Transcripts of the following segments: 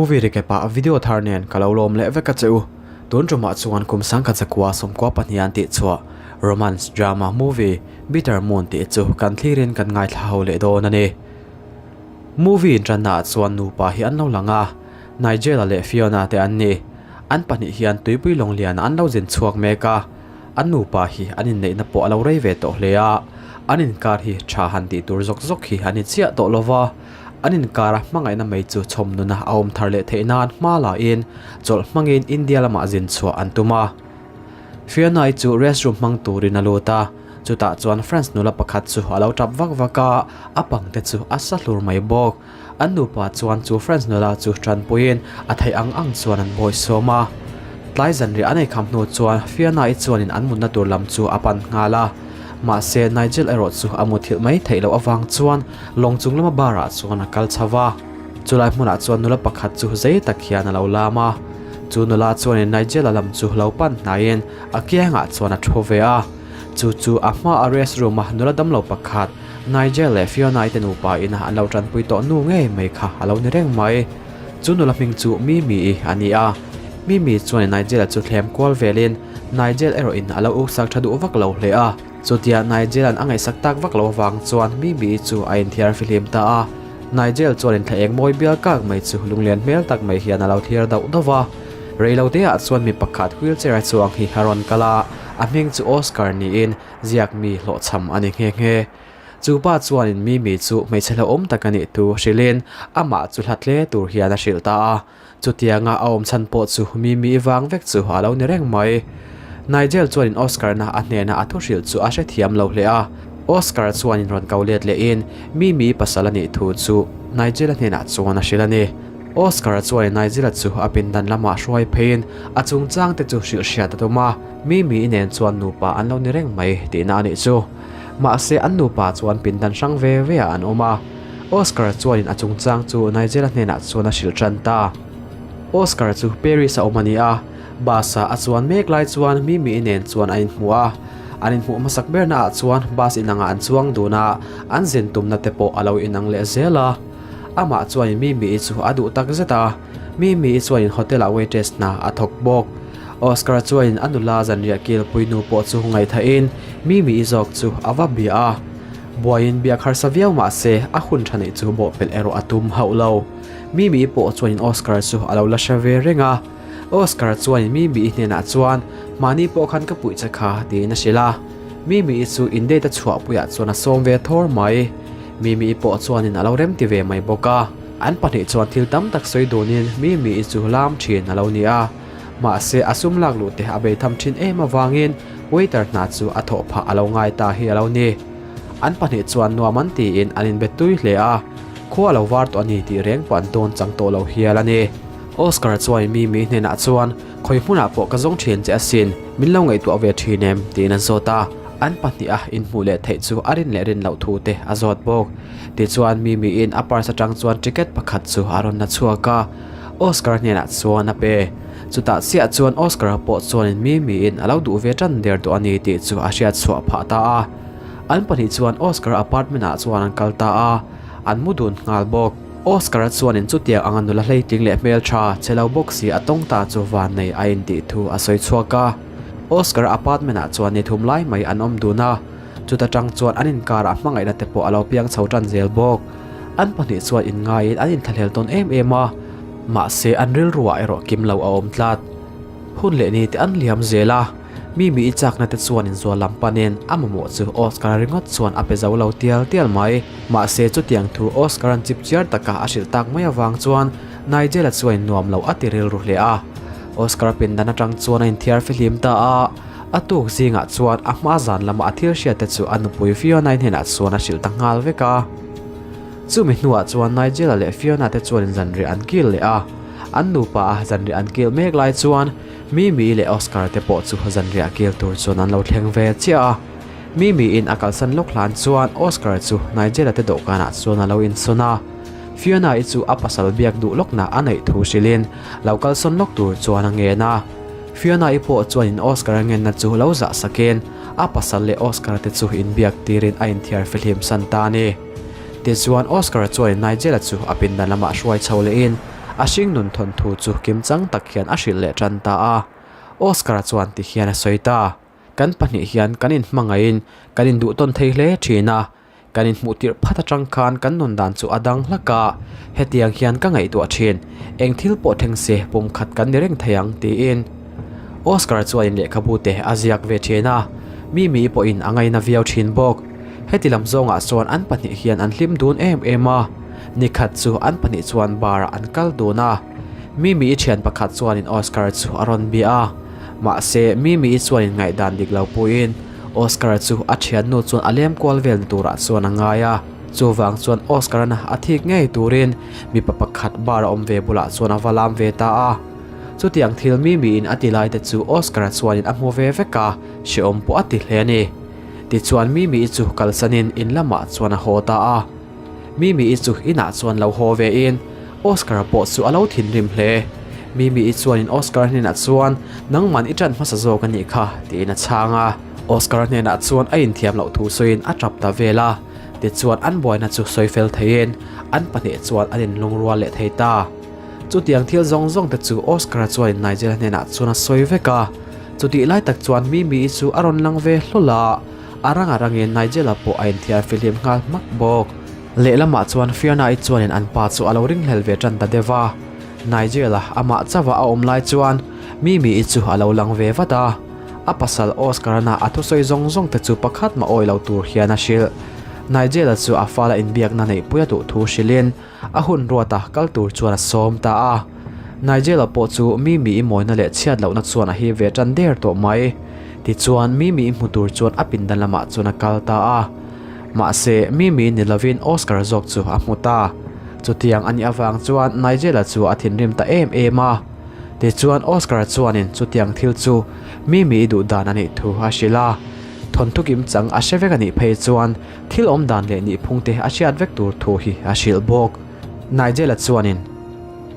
Movie recap ah video thar nen ka lo lawm leh vek a che u. Tun tumah chuan kum 19 92 an tih chhuah romance drama movie Bitter Moon tih chu kan thlirin kan ngaithla ho leh dawn a ni. Movie intanna ah chuan nupa hi an lo lang a, Nigel-a leh Fiona te an ni. An pahnih hian tuipui lawng lian an lo zin chhuak mek a. An nupa hi an inneihna pawh a lo rei ve tawh hle a, an inkar hi tha han tih tur zawk zawk hi a ni chiah tawh lo va, an inkara hmangaihna mai chu chhawm nuna a awm thar leh theih nan hma lahin chawlh hmangin India lamah zin chhuah an tum a. Fiona-i chu restroom hmang turin a lut a, chutah chuan France nula pakhat chu a lo tap vak vak a, a pangte chu a sa hlur mai bawk. An nupa chuan chu French nula chu tanpuiin a theih ang ang chuan an bawisawm a. Tlai zanriah an eikham hnu chuan Fiona-i chuanin an mutna tur lam chu a pan nghal a. Mahse, Nigel erawh chu a muthilh mai theih loh avang chuan lawng chung lama bar ah chuan a kal chho va. Chulai hmunah chuan nula pakhat chu zei tak hian a lo lam a. Chu nula chuanin Nigel-a lam chu lo pan hnaiin a kiangah chuan a thu ve a. Chu chu a hmaa restroom a nula damlo pakhat Nigel leh Fiona-i te nupa ina an lo tanpui tawh nu ngei mai kha a lo ni reng mai. Chu nula hming chu Mimi-i a ni a. Mimi chuan Nigel-a chu thlem kual velin Nigel erawhin a lo uksak tha duh vak lo hle a. Chutia Nigel-a'n a ngaihsak tak vak lo avang chuan Mimi-i chu a inthiar fihlim ta a. Nigel chuan inthla eng mawi bial kak mai chu lunglian hmel tak mai hian a lo thlir dauh dauh va. Reiloteah chuan mi pakhat wheelchair-a chuang hi a rawn kal a, a hming chu Oscar niin Ziak mi hlawhchham a ni nghe nghe. Chu pa chuanin Mimi chu hmeichhe hlauhawm tak a nih thu hrilhin amah chu hla tle tur hian a hrilh ta a. Chutianga a awm chhan pawh chu Mimi vang vek chu a lo ni reng mai. Nigel chuanin Oscar-na a hnena a thu hrilh chu a hrethiam lo hle a. Oscar chuanin rawn ko let lehin Mimi pasal a nih thu chu Nigel-a hnenah chuan a hrilh a ni. Oscar-a chuanin Nigel-a chu a pindan lamah hruai pheiin a chungchangte chu hrilh hriat a tum a. Mimi nen chuan nupa an lo ni reng mai tihna a nih chu. Mahse an nupa chuan pindan hrang ve ve ah an awm a. Oscar chuanin a chungchang chu Nigel-a hnenah chuan a hrilh tan ta. Oscar chu Paris a awm a ni a, bus ah a chuan mek lai chuan Mimi nen chuan an inhmu a. An inhmuh hmasak berna ah chuan bus inangah an chuang dun a, an zin tumna te pawh a lo inang leh zel a. Amah chuanin Mimi-i chu a duh tak zet a, Mimi-i chuanin hotel-ah waitress hna a thawk bawk. Oscar chuanin a nula zanriah kilpui nu pawh chu ngaihthah-in Mimi-i zawk chu a va bia a. Buaiin biak harsa viau mah se a hun tha neih chu bawhpelh erawh a tum hauh lo. Mimi-i pawh chuanin Oscar chu a lo la hre ve reng a. Oscar chuanin Mimi-i hnenah chuan mahni pawh khan ka puih che kha tiin a hrilh a. Mimi-i chu in date a chhuahpuiah chuan a sawm ve thawr mai. Mimi-i pawh chuanin a lo remti ve mai bawk a. An pahnih chuan thil tam tak sawi dunin Mimi-i chu lam thin a lo ni a. Mahse a sum lak luh te a bei tham thin em avangin waiter hna chu a thawh phah a lo ngai ta hi a lo ni. An pahnih chuan nuam an tiin an inbe tui hle a, khua a lo var tawh a ni tih reng pawh an dawn chang tawh lo hial a ni. Oscar chuan Mimi hnenah chuan khawi hmunah pawh ka zawng thin che asin, min lo ngaihtuah ve thin em? tiin a zawt a. An pahnih a inhmuh leh theih chu a rin leh rin loh thu te a zawt bawk. Tichuan Mimi-in a purse atang chuan ticket pakhat chu a rawn la chhuak a. Oscar hnenah chuan a pe. Chutah chiah chuan Oscar-a pawh chuanin Mimi-in a lo duh ve tan der duh a ni tih chu a hriat chhuah phah ta a. An pahnih chuan Oscar-a apartment-ah chuan an kal ta a, an mu dun nghal bawk. Oscar-a chuanin chutiang anga nula hleitling leh hmeltha che lo bawk si a tawng ta chu vannei a intih thu a sawi chhuak a. Oscar-a apartment-ah chuan ni thum lai mai an awm dun a, chuta tang chuan an inkarah hmangaihna te pawh a lo piang chho tan zel bawk. An pahnih chuan inngaiin an inthlahlel tawn em em a, mahse an rilruah erawh kim lo a awm tlat. Hun leh ni te an liam zel a, Mimi i chakna te chuan inzual lam panin a mamawh chu Oscar ringawt chuan a pe zo lo tial tial mai. Mahse chutiang thu Oscar an chip chiar taka a hrilh tak mai avang chuan Nigel-a chuan nuam lo a ti rilru hle a. Oscar pindan atang chuan a inthiar fihlim ta a, a tuk zingah chuan a hma zan lama a thil hriat te chu a nupui Fiona-i hnenah chuan a hrilh ta nghal vek a. Chumi hnuah chuan Nigel-a leh Fiona te chuan zanriah an kil leh a, an nupa a zanriah an kil mek lai chuan Mimi leh Oscar te pawh chu zanriah kil tur chuan an lo thleng ve chiah a. Mimi-in a kalsan lawk hlan chuan Oscar chu Nigel-a te dawhkanah chuan a lo insawn a. Fiona-i chu a pasal biak duh lawkna a neih thu hrilhin lo kalsawn lawk tur chuan a ngen a. Fiona-i pawh chuanin Oscar-a ngenna chu lo zah sakin a pasal leh Oscar-a te chu inbiak tirin a inthiar fihlim san ta a ni. Tichuan Oscar-a chuanin Nigel-a chu a pindan lamah hruai chho lehin A hringnun thawnthu chu kimchang tak hian a hrilh leh tan ta a. Oscar-a chuan ti hian a sawi ta, Kan pahnih hian kan inhmangaihin kan induh tawn thei hle thin a, kan inhmuh tirh phat atang khan kan nun dan chu a dang hlak a, hetiang hian ka ngaihtuah thin, eng thil pawh thleng se pum khat kan ni reng thei ang tiin. Oscar chuanin lehkhabu te a ziak ve thin a, Mimi pawhin a ngaina viau thin bawk. Heti lam zawngah chuan an pahnih hian an hlim dun em em a, nikhat chu an pahnih chuan bar ah an kal dun a, Mimi-i thian pakhat chuanin Oscar chu a rawn bia a, mahse Mimi-i chuanin ngaihdan dik lo puiin Oscar chu a thiannu chuan a lem kual velna turah chuan a ngai a, chuvang chuan Oscar-a a thik ngei turin mipa pakhat bar a awm ve bulah chuan a va lam ve ta a. Chutiang thil Mimi-in a ti lai te chu Oscar-a chuanin a hmu ve vek a, hrehawm pawh a ti hle a ni. Tichuan Mimi-i chu kalsanin in lamah chuan a haw ta a. Mimi-i chu inah chuan lo haw vein Oscar-a pawh chu a lo thinrim hle. Mimi-i chuanin Oscar-a hnenah chuan nangman i ṭan hmasa zawk a nih kha tiin a chhang a. Oscar-a hnenah chuan a inthiam loh thu sawiin a ṭap ta vel a. Tichuan an buaina chu sawi fel theiin an pahnih chuan an inlungrual leh thei ta. Chutiang thil zawng zawng te chu Oscar-a chuanin Nigel-a hnenah chuan a sawi vek a. Chutih lai tak chuan Mimi-i chu a rawn lang ve hlawl a, a rang a rangin Nigel-a pawh a inthiar fihlim nghal hmak bawk. Lehlamah chuan Fiona-i chuanin an pa chu a lo ringhlel ve tan ta deuh a, Nigel-a amah chauha a awm lai chuan Mimi-i chu a lo lang ve vat a, a pasal Oscar-ana a thusawi zawng zawng te chu pakhat mah awi lo tur hian a hrilh. Nigel-a chu a fala inbiakna neihpui a duh thu hrilhin A hun ruata kal tur chuan a sawm ta a. Nigel-a pawh chu Mimi-i mawina leh chhiat lohna chuan a hip ve tan der tawh mai. Tichuan, Mimi-i hmu tur chuan a pindan lamah chuan a kal ta a. Mahse, Mimi ni lovin Oscar zawk chu a hmu ta. Chutiang a nih avang chuan Nigel-a chu a thinrim ta em em a. Tichuan, Oscar-a chuanin chutiang thil chu Mimi-i duh dan a nih thu a hrilh a. Thawnthu kimchang a hre vek a nih phei chuan Thil awm dan leh nihphung te a hriat vek tur thu hi a hrilh bawk. Nigel-a chuanin,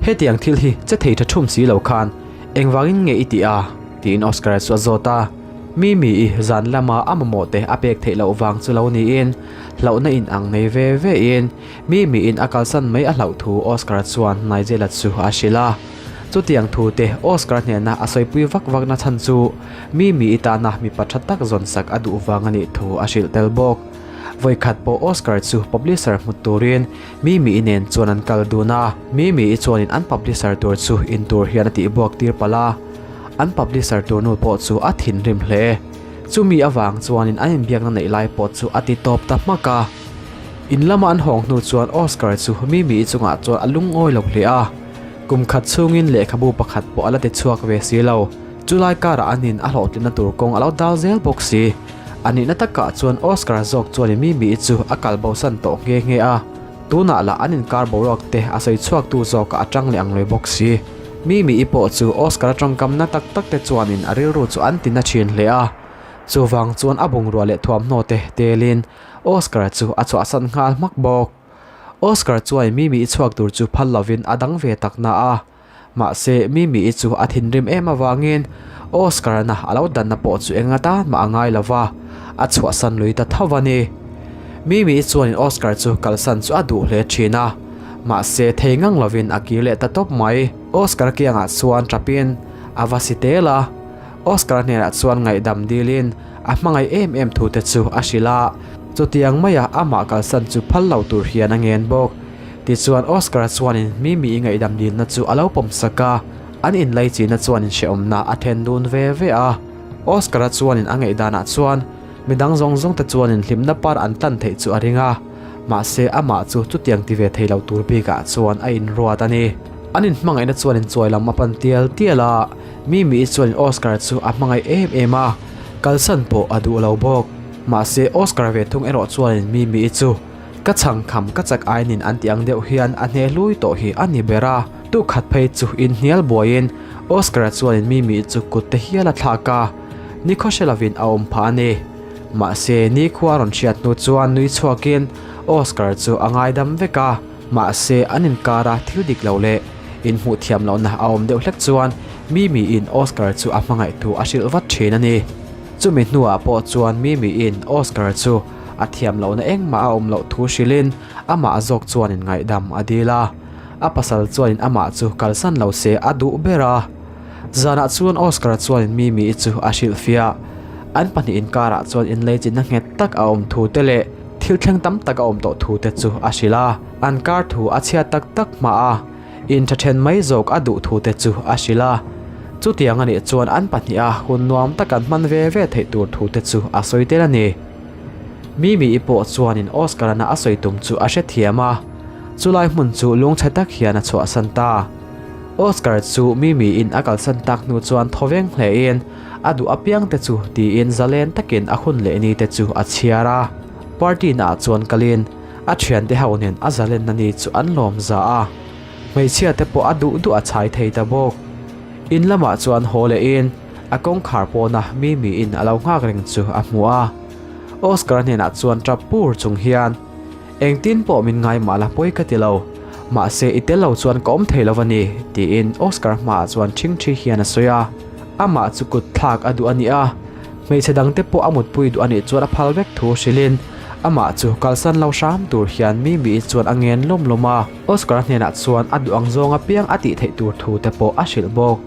Hetiang thil hi che thei tha thum si lo khan engvangin nge i tih a? tiin Oscar-a chu a zawt a. Mimi-i zan lama a mamawh te a pek theih loh vang chu lo niin, hlauhna in ang nei ve ve in Mimi-in a kalsan mai a hlauh thu Oscar-a chuan Nigel-a chu a hrilh a. Chutiang thu te Oscar hnena a sawipui vak vak na chhan chu Mimi-i tana mipa tha tak zawn sak a duh vang a nih thu a hrilh tel bawk. Vawikhat pawh Oscar chu publisher hmut turin Mimi-i nen chuan an kal dun a, Mimi-i chuanin an publisher tur chu in tur hian a tihbuak tir palh a, an publisher tur nu pawh chu a thinrim hle. Chumi avang chuanin an inbiakna neih lai pawh chu a ti tawp ta hmak a. In lama an hawng hnu chuan Oscar chu Mimi-i chungah chuan a lungawi lo hle a. Kum khat chhungin lehkhabu pakhat pawh a la ti chhuak ve si lo. Chulai karah an in a hlawhtlinna tur kawng a lo dal zel bawk si. A nihna takah chuan Oscar zawk chuan i Mimi-i chu a kal bosan tawh nghe nghe a. Tunah lah an inkar boruak te a sawi chhuaktu zawkah a tang leh ang lawi bawk si. Mimi-i pawh chu Oscar-a tawngkamna tak tak te chuanin a rilru chu an tina thin hle a. Chuvang chuan a bungrua leh thuamhnaw te telin Oscar-a chu a chhuahsan nghal hmak bawk. Oscar chuan Mimi-i chhuak tur chu phal lovin a dang ve tak na a. Mahse, Mimi-i chu a thinrim em avangin Oscar-a a lo danna pawh chu eng atan mah a ngai lo va, a chhuahsan lui ta tho a ni. Mimi-i chuanin Oscar chu kalsan chu a duh hle thin a, mahse thei ngang lovin a kir leh ta tawp mai. Oscar kiangah chuan tapin a va si tel a, Oscar hnenah chuan ngaihdam dilin a hmangaih em em thu te chu a hrilh a, chutiang maia amah kalsan chu phal lo tur hian a ngen bawk. Tichuan Oscar chuanin Mimi-i ngaihdam dilna chu a lo pawm sak a, an inlaichihna chuanin hrehawmna a then dun ve ve a. Oscar-a chuanin a ngaihdanah chuan midang zawng zawng te chuanin hlimna par an tlan theih chu a ring a, mahse amah chu chutiang ti ve thei lo tur bikah chuan a inruat a ni. An inhmangaihna chuanin chuai lam a pan tial tial a, Mimi-i chuanin Oscar chu a hmangaih em em a, kalsan pawh a duh lo bawk. Mahse Oscar ve thung erawh chuanin Mimi-i chu Ka chhang kham ka chak ainin an tih ang deuh hian a hne hlui tawh hi a ni ber a, tu khat phei chu inhnial buaiin Oscar-a chuanin Mimi chu kut te hial a thlak a, nikhaw hre lovin a awm phah a ni. Mahse, nikhua a rawn hriat hnu chuan nui chhuakin Oscar chu a ngaidam vek a, mahse an inkara thil dik lo leh inhmuh thiam lohna a awm deuh hlek chuan Mimi-in Oscar chu a hmangaih thu a hrilh vat thin a ni. Chumi hnuah pawh chuan Mimi-in Oscar chu A thiam lohna engmah a awm loh thu hrilhin amah zawk chuanin ngaihdam a dil a. A pasal chuanin amah chu kalsan lo se a duh ber a. Zanah chuan Oscar chuanin Mimi-i chu a hrilhfiah. An pahnihin karah chuan inleichinna nghet tak a awm thu te leh thil thleng tam tak a awm tawh thu te chu a hrilh a. An kar thu a chhiat tak tak hma a, intha then mai zawk a duh thu te chu a hrilh a. Chutiang a nih chuan an pahniha hun nuam tak an hman ve ve theih tur thu te chu a sawi tel a ni. Mimi-i pawh chuanin Oscar-ana a sawi tum chu a hrethiam a, chulai hmun chu lungchhe tak hian a chhuahsan ta. Oscar chu Mimi-in a kalsan tak hnu chuan thawveng hlein a duh apiang te chu tiin zalen takin a hun leh ni te chu a chhiar a. Party naah chuan kalin a thiante ho nen a zalenna ni chu an lawm za a, hmeichhia te pawh a duh duh a chhai thei ta bawk. In lamah chuan haw lehin a kawngkhar pawna Mimi-in a lo nghak reng chu a hmu a. Oscar hnenah chuan tap pur chung hian, Engtin pawh min ngai mah la pawi ka ti lo, mahse i tel lo chuan ka awm thei lo a ni, tiin Oscar hmaah chuan ṭhingṭhi hian a sawi a. Amah chu kut thlak a duh a ni a, hmeichhe dangte pawh a mutpui duh a nih chuan a phal vek thu hrilhin amah chu kalsan lo hram tur hian Mimi-i chuan a ngen lawm lawm a. Oscar hnenah chuan a duh ang zawng apiang a tih theih tur thu te pawh a hrilh bawk.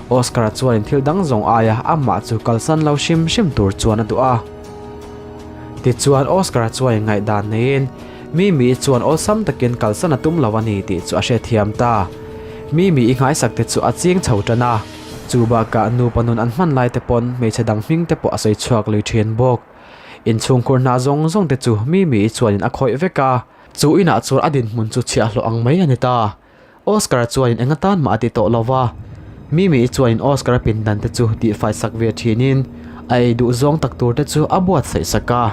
Oscar chuanin thil dang zawng aia amah chu kalsan lo hrim hrim tur chuan a duh a. Tichuan Oscar chuan ngaihdan neiin Mimi-i chuan awlsam takin kalsan a tum lo a ni tih chu a hrethiam ta. Mimi-i nghaisak te chu a ching chho tan a, chu bakah nupa nun an hman lai te pawn hmeichhe dang hming te pawh a sawi chhuak lui thin bawk. Inchhungkhur hna zawng zawng te chu Mimi-i chuanin a khawih vek a, chu inah chuan a dinhmun chu chhiahhlawh ang mai a ni ta. Oscar chuanin eng atan mah a ti tawh lo va, Mimi-i chuanin Oscar-a pindan te chu tihfai sak ve thinin a ei duh zawng tak tur te chu a buatsaih sak a.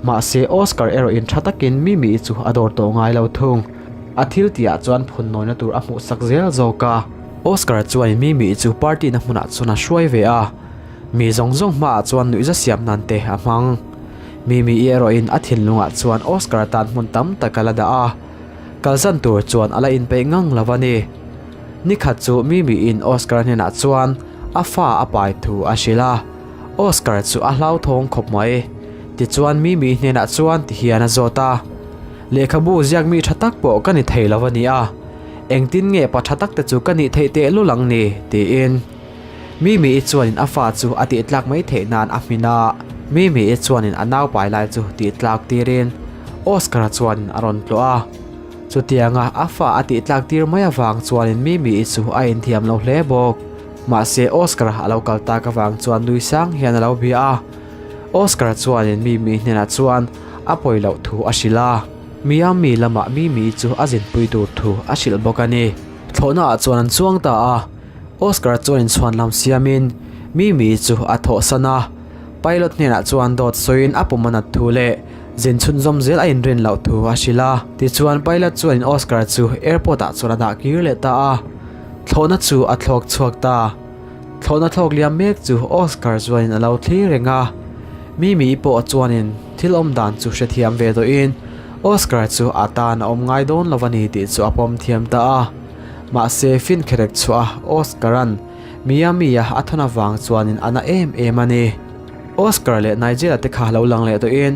Mahse, Oscar erawhin tha takin Mimi-i chu a dawr tawh ngai lo thung. A thil tihah chuan phun nawina tur a hmuh sak zel zawk a. Oscar chuanin Mimi-i chu party na hmunah chuan a hruai ve a, mi zawng zawng hmaah chuan nuihza siam nan te a hmang. Mimi-i erawhin a thinlungah chuan Oscar tan hmun tam tak a la dah a. Kalsan tur chuan a la inpeih ngang lo a ni. Nikhat chu Mimi-in Oscar hnenah chuan a fa a pai thu a hrilh a, Oscar chu a hlauthawng khawp mai. Tichuan Mimi hnenah chuan tihian a zawt a, Lehkhabu ziak mi tha tak pawh ka ni thei lo a ni a, engtin nge pa tha tak te chu ka nih theih tehlul ang ni? tiin. Mimi-i chuanin a fa chu a tihtlak mai theih nan a hmin a, Mimi-i chuanin a nau pai lai chu tihtlak tirin Oscar-a chuanin a rawn tlawh a. Chutianga a fa a tihtlak tir mai avang chuanin Mimi-i chu a inthiam lo hle bawk. Mahse Oscar-a a lo kal tak avang chuan nui sang hian a lo bia a. Oscar-a chuanin Mimi-i hnenah chuan a pawi loh thu a hrilh a, Miami lamah Mimi-i chu a zinpui tur thu a hrilh bawk a ni. Thlawhnaah chuan an chuang ta a. Oscar chuan inchhuan lam siamin Mimi chu a thawhsan a, pilot hnenah chuan dawt sawiin a pum a nat thu leh zin chhunzawm zel a inrin loh thu a hrilh a. Tichuan pilot chuanin Oscar chu airport ah chuan a dah kir leh ta a, thlawhna chu a thlawk chhuak ta. Thlawhna thlawk liam mek chu Oscar chuanin a lo thlir reng a, Mimi pawh chuanin thil awm dan chu hrethiam ve tawhin Oscar chu a tan a awm ngai dawn lo a ni tih chu a pawm thiam ta a. Mahse finkherek chhuah a Oscar-a'n Miami-a a thawn avang chuanin a na em em a ni. Oscar leh Nigel-a te kha lo lang leh tawhin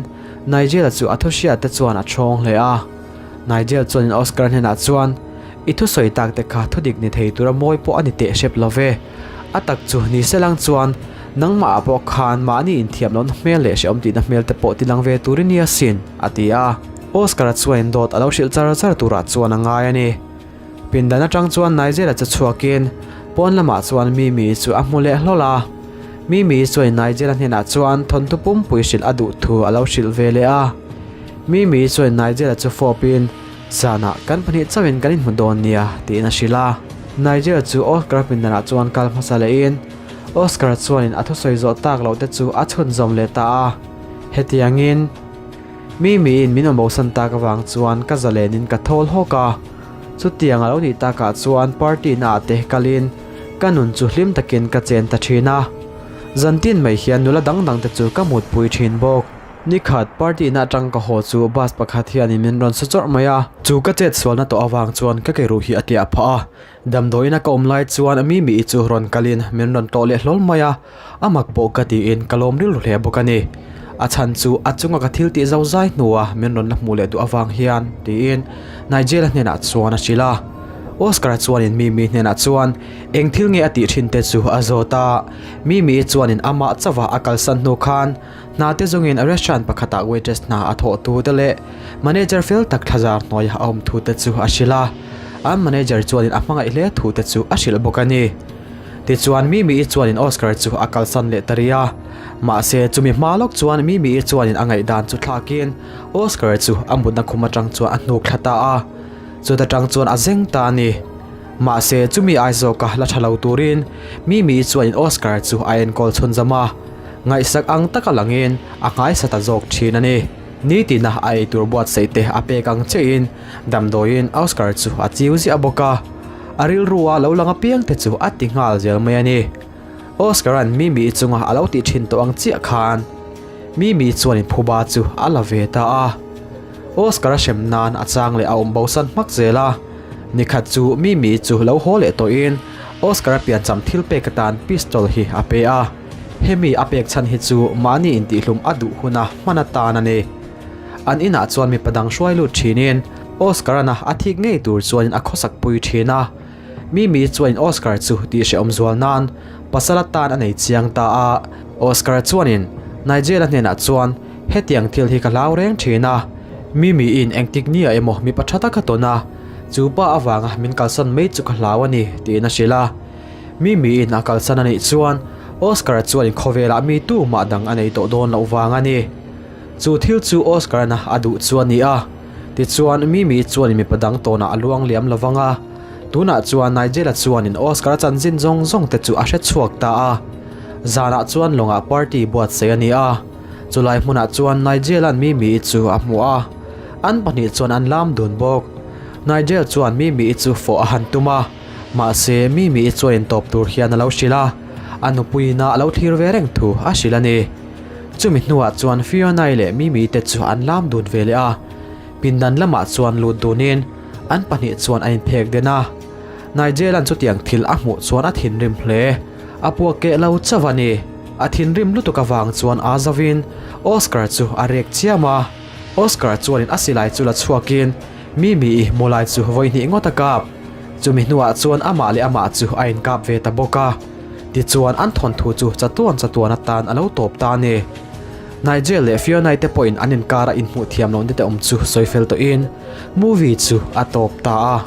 Nigel-a chu a thuhriat te chuan a ṭhawng hle a. Nigel chuanin Oscar hnenah chuan, I thusawi tak te kha thudik ni thei tura mawi pawh a ni teh hrep lo ve. A tak chu ni se lang chuan nangmah ah pawh khan mahni inthiam lohna hmel leh hrehawm tihna hmel te pawh ti lang ve tur i ni asin, a ti a. Oscar-a chuanin dawt a lo hrilh char char turah chuan a ngai a ni. Pindan atang chuan Nigel-a che chhuakin pawn lamah chuan Mimi chu a hmu leh hlawl a. Mimi chuan Nigel-a hnenah chuan thawnthu pumpui hrilh a duh thu a lo hrilh ve leh a. Mimi chuan Nigel-a chu fawpin, Zanah kan pahnih chauhin kan inhmu dawn nia, tiin a hrilh a. Nigel chu Oscar pindanah chuan kal hmasa lehin Oscar chuanin a thusawi zawh tak loh te chu a chhunzawm leh ta a. Hetiangin. Mimiin min awmbosan tak avang chuan ka zalenin ka thawl hawk a, chutiang a lo nih takah chuan party naah te kalin ka nun chu hlim takin ka chen ta thin a. Zantin mai hian nula dang dang te chu ka mutpui thin bawk. Nikhat party na atang ka haw chu bus pakhat hianin min rawn sa chawrh mai a, chu ka chet sualna tawh avang chuan ka ke ruh hi a tliah phah a, Damdawiin a ka awm lai chuan Mimi-i chu rawn kalin min rawn tlawh leh hlawl mai a, a mak pawh ka tiin ka lawm rilru hle bawk a ni. A chhan chu a chunga ka thil tih zo zai hnua min rawn la hmuh leh duh avang hian tiin Nigel-a hnenah chuan a hrilh a. Oscar-a chuanin Mimi hnenah chuan eng thil nge a tih thin te chu a zawt a. Mimi chuanin amah chauha a kalsan hnu khan hna te zawngin restaurant pakhatah waitress hna a thawh thu te leh manager fel tak thlazar hnuaia a awm thu te chu a hrilh a. An manager chuanin a hmangaih hle thu te chu a hrilh bawk a ni. Tichuan Mimi-i chuanin Oscar chu a kalsan leh ta rih a. Mahse chumi hma lawk chuan Mimi-i chuanin a ngaihdan chu thlakin Oscar chu a mutna khum atang chuan a hnuk thla ta a. Chuta tang chuan a zeng ta a ni. Mahse chumi ai zawka la tha lo turin Mimi-i chuanin Oscar chu a enkawl chhunzam a. Ngaihsak ang taka langin a nghaisa ta zawk thin a ni. Nitina a eitur buatsaih te a pek ang chiahin damdawiin Oscar chu a chiu ziah bawk a. A rilrua lo lang apiang te chu a ti nghal zel mai a ni. Oscar-a'n Mimi chunga a lo tih thin tawh ang chiah khan Mimi chuanin phuba chu a la ve ta a. Oscar-a hrem nan a chang leh a awm bosan hmak zel a. Nikhat chu Mimi chu lo haw leh tawhin Oscar-a piancham thil pek atan pistol hi a pe a. Hemi a pek chhan hi chu mahni intihlum a duh huna hman atan a ni. An inah chuan mipa dang hruai lut thinin Oscar-ana a thik ngei tur chuanin a khawsak pui thin a. Mimi chuanin Oscar chu tih hrehawm zual nan pasal atan a nei chiang ta a. Oscar chuanin Nigel-a hnenah chuan hetiang thil hi ka hlau reng thin a. Mimi-in engtik nia emaw mipa tha taka tawn a, chu pa avanga min kalsan mai chu ka hlau a ni tiin a hrilh a. Mimi-in a kalsan a nih chuan Oscar-a chuanin khawvelah mi tumah dang a nei tawh dawn loh vang a ni. Chu thil chu Oscar-na a duh chu a ni a. Tichuan, Mimi chuanin mipa dang tawnah a luang liam lo vang a. Tunah chuan Nigel-a chuanin Oscar-a chanchin zawng zawng te chu a hre chhuak ta a. Zanah chuan lawngah party buatsaih a ni a. Chulai hmunah chuan Nigel-a'n Mimi-i chu a hmu a. An pahnih chuan an lam dun bawk. Nigel chuan Mimi-i chu fawh a han tum a. Mahse, Mimi-i chuanin tawp tur hian a lo hrilh a. A nupuiin a lo thlir ve reng thu a hrilh a ni. Chumi hnuah chuan Fiona-i leh Mimi te chu an lam dun ve leh a, pindan lamah chuan lut dunin an pahnih chuan an inphek den a. Nigel-a'n chutiang thil a hmuh chuan a thinrim hle, a puak keh lo chauh a ni. A thinrim lutuk avang chuan aa zovin Oscar chu a rek chiam a. Oscar chuanin a silai chu la chhuakin Mimi-i hmulai chu vawi hnih ngawt a kap. Chumi hnuah chuan amah leh amah chu a inkap ve ta bawk a. Tichuan an thawnthu chu chatuan chatuan atan a lo tawp ta a ni. Nigel leh Fiona-i te pawhin an inkara inhmuh thiam lohna te awm chu sawi fel tawhin movie chu a tawp ta a.